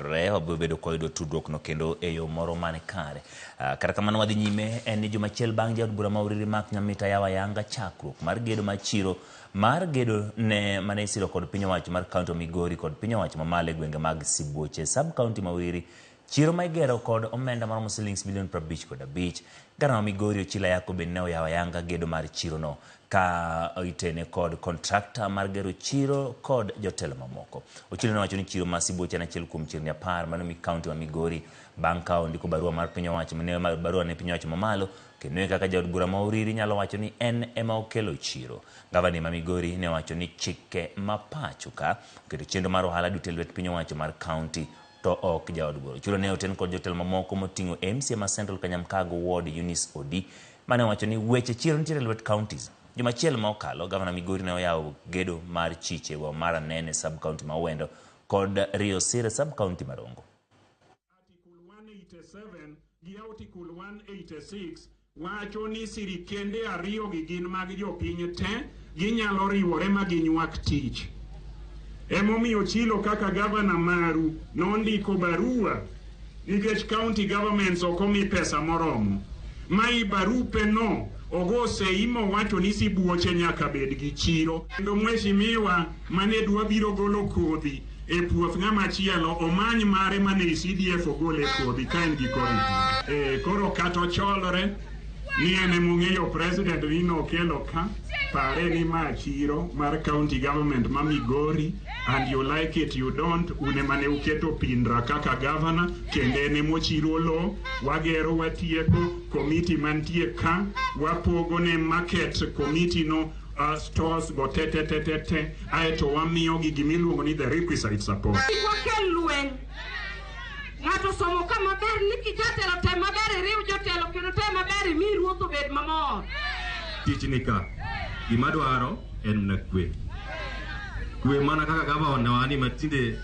Yudore wabiro bedo ka wayudo tudruok no kendo e yo moro man kare. Kata kamano wadhi nyime en ni juma achiel bang' jaod bura ma Uriri Mark Nyamita yawo ayanga chakruok mar gedo mar chiro mar gedo ne mane isiro kod piny owacho mar kaunti ma Migori kod piny owacho mamalo e gwenge mag Sibuoche sub kaunti ma Uriri. Chiro ma igero kod omenda maromo silings milion 55. Gavana ma Migori Ochilo Ayacko bende ne oyawo ayanga gedo mar chirono ka itene kod kontrakta mar gero chiro kod jotelo mamoko. Ochilo ne owacho ni chiro ma Sibuoche en achiel kuom chirni 10 mane omi kaunti ma Migori bang' ka ondiko barua mar piny owacho mane barua ne piny owacho mamalo kendo kaka jaod bura ma Uriri nyalo wacho ni en ema okelo chiro. Gavana ma Migori ne owacho ni chike ma pacho ka oketo chenro mar ohala duto e lwet piny owacho mar kaunti to ok jaod bura. Ochilo ne oten kod jotelo mamoko moting'o MCA ma Central Kanyamkago Ward Eunice Odi mane owacho ni weche chiro nitiere e lwet counties. Juma achiel ma okalo, gavana Migori ne oyawo gedo mar chiche wa mar Anene sub county ma Owendo kod Rio Sire sub county ma Rongo. Article 187 gi Article 186 wacho ni sirikende ariyogi gin mag jopiny te, ginyalo riwore ma ginywak tich. Emomiyo Ochilo kaka gavana maru nondiko barua nikech county governments ok omi pesa moromo. Ma i barupe no ogo sei mowacho ni sibuoche nyaka bed gi chiro. Kendo mheshimiwa mane dwa biro golo kodhi e puoth ng'ama chielo omany mare mane i CDF ogol e kodhi ka en gi kodhi. Koro kata ocholore ni en emong'eyo president ni nokelo ka, pare ni ma chiro mar county government ma Migori and you like it you don't, un ema ne uketo Pindra kaka governor kendo en emochiwo lo, wagero watieko committee mantie ka, wapogo ne market committee no stores go te te te te te, aeto wamiyogi gimiluongo ni the requisite support. Kik wakel lweny. Ng'ato somo ka maber ni kijatelo tem maber iriw jotelo kendo tem maber imi ruoth obed mamor. Tich ni ka, gima dwaro en mana kwe. Kwe mana kaka gavana wa ni matinde,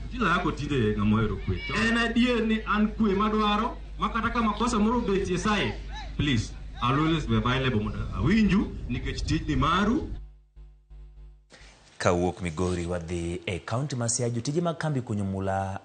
Ochilo Ayacko tinde ng'ama ohero kwe. En adier ni an kwe madwaro, ma kata ka makosa moro obetie sae, please, I'll always be available mondo awinju nikech tijni maru. Kawuok Migori wadhi e kaunti ma Siaya, jotije mag kambi kunyo mula.